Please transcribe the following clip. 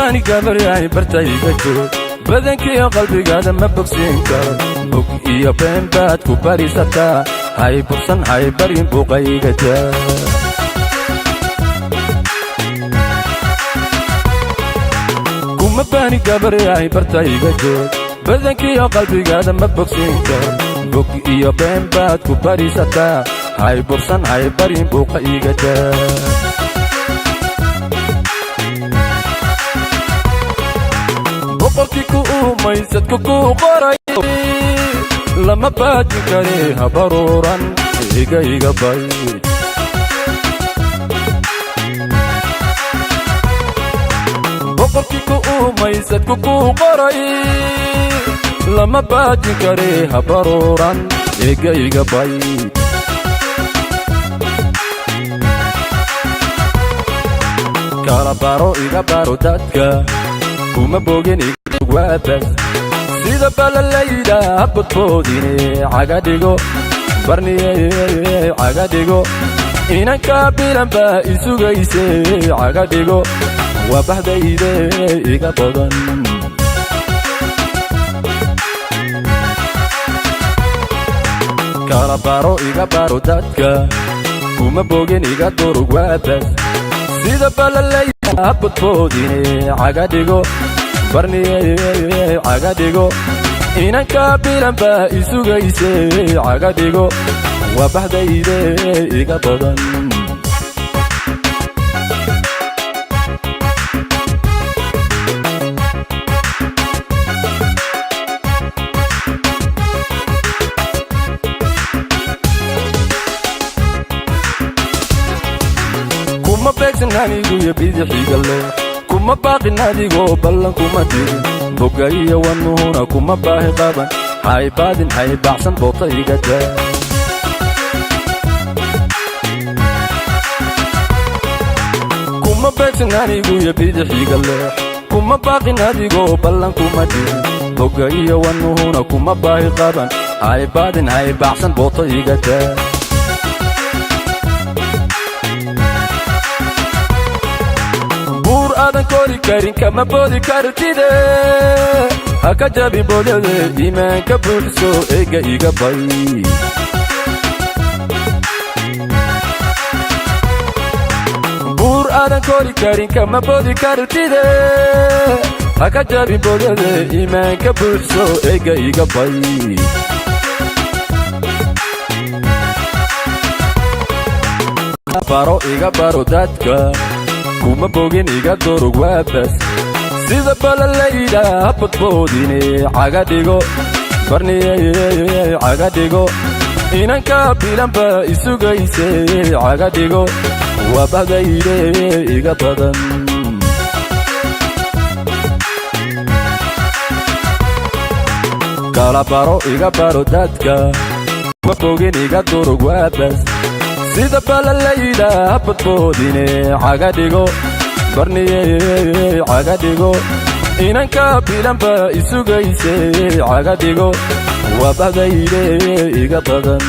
Baani gabaryahay, bartayga joog. Badankiiyo qalbigaada ma bogsiin karo. Bog iyo been baad ku barisataa. Hay bursan, hay baryin, buuqayga daa. Kuma baani gabaryahay, bartayga joog. Badankiiyo qalbigaada ma bogsiin karo. Bog iyo been baad ku barisataa. Hay bursan, hay baryin, buuqa iga daa. Boqorkii ku uumaysadku kuu qoray lama baajin kare. Habaruuran, iga iga bay. Boqorkii ku uumaysadku kuu qoray lama baajin kare. Habaruuran, iga iga bay. Kala baro, iga baro dadka, kuma bogin, waabas. Sida balalayda habadboodine, caga dhigo barniye, caga dhigo. Inanka bilan baa isugayse, caga dhigo. Waa baxdayde, iga badan. Kala baro, iga baro dadka, kuma bogin, iga durug, waabas. Sida balalayda habadboodine, caga dhigo barniye, caga dhigo. Inanka bilan baa isugayse, caga dhigo. Waa baxdayde, iga badan. Kuma beegsan aniguyo bidixiga leh, kuma baaqin adigoo ballan kuma digin. Boga iyo wanuhuna kuma baahi qaban. Haybaadin, haybaacsan, boota iga daa. Kuma beegsan aniguyo bidixiga leh, kuma baaqin adigoo ballan kuma digin. Boga iyo wanuhuna kuma baahi qaban. Haybaadin, haybaacsan, boota iga daa. Buur aadan kori karin kama boodi kartide. Ha ka jabi boodade, iimaanka buuxso, eega iga bay. Buur aadan kori karin kama boodi kartide. Ha ka jabi boodade, iimaanka buuxso, eega iga bay. Baro, iga baro dadka, kuma bogin, iga durug, waabas. Sida balalayda habadboodine, caga dhigo barniye, caga dhigo. Inanka bilan baa isugayse, caga dhigo. Waa bahdayde, iga badan. Kala baro, iga baro dadka, kuma bogin, iga durug, waabas. Sida balalayda habadboodine, caga dhigo barniye, caga dhigo. Inanka bilan baa isugayse, caga dhigo. Waa bahdayde, iga badan.